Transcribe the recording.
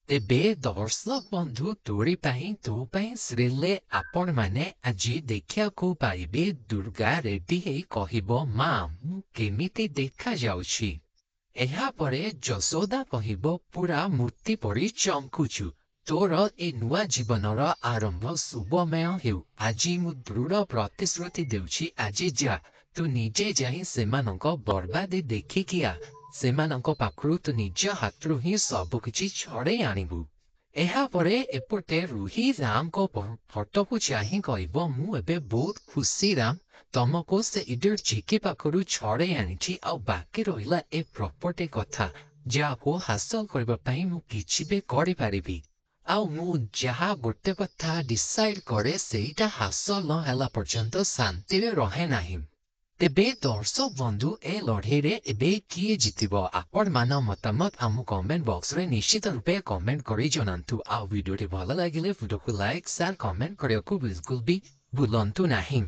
ତେବେ ଦର୍ଶକ ବନ୍ଧୁ, ତୋରି ପାଇଁ ତୋ ପାଇଁ ସିରିଏଲରେ ଆପଣମାନେ ଆଜି ଦେଖିବାକୁ ପାଇବେ, ଦୁର୍ଗା ରେଡି ହେଇ କହିବ, "ମା, ମୁଁ କେମିତି ଦେଖାଯାଉଛି?" ଏହାପରେ ଯଶୋଦା କହିବ, "ପୁରା ମୂର୍ତ୍ତି ପରି ଚମକୁଛୁ। ତୋର ଏ ନୂଆ ଜୀବନର ଆରମ୍ଭ ଶୁଭମୟ ହେଉ। ଆଜି ମୁଁ ଦୃଢ଼ ପ୍ରତିଶ୍ରୁତି ଦେଉଛି। ଆଜି ଯା, ତୁ ନିଜେ ଯାଇ ସେମାନଙ୍କ ବର୍ବାଦି ଦେଖିକି ଆ। ସେମାନଙ୍କ ପାଖରୁ ତୁ ନିଜ ହାତରୁ ହିଁ ସବୁକିଛି ଛଡ଼େଇ ଆଣିବୁ।" ଏହାପରେ ଏପଟେ ରୁହି ରାମଙ୍କ ଫଟୋକୁ ଚାହିଁ କହିବ, "ମୁଁ ଏବେ ବହୁତ ଖୁସି ରାମ, ତମକୁ ସେ ଇଡିଅଟ ଚିକି ପାଖରୁ ଛଡ଼େଇ ଆଣିଛି। ଆଉ ବାକି ରହିଲା ଏ ପ୍ରପର୍ଟି କଥା, ଯାହାକୁ ହାସଲ କରିବା ପାଇଁ ମୁଁ କିଛି ବି କରିପାରିବି। ଆଉ ମୁଁ ଯାହା ଗୋଟେ କଥା ଡିସାଇଡ୍ କରେ, ସେଇଟା ହାସଲ ନ ହେଲା ପର୍ଯ୍ୟନ୍ତ ଶାନ୍ତିରେ ରହେ ନାହିଁ।" ତେବେ ଦର୍ଶକ ବନ୍ଧୁ, ଏ ଲଢ଼େଇରେ ଏବେ କିଏ ଜିତିବ? ଆପଣମାନ ମତାମତ ଆମ କମେଣ୍ଟ ବକ୍ସରେ ନିଶ୍ଚିତ ରୂପେ କମେଣ୍ଟ କରି ଜଣାନ୍ତୁ। ଆଉ ଭିଡ଼ିଓଟି ଭଲ ଲାଗିଲେ ଭିଡ଼ିଓକୁ ଲାଇକ୍, ସେୟାର, କମେଣ୍ଟ କରିବାକୁ ବିଲକୁଲ ବି ଭୁଲନ୍ତୁ ନାହିଁ।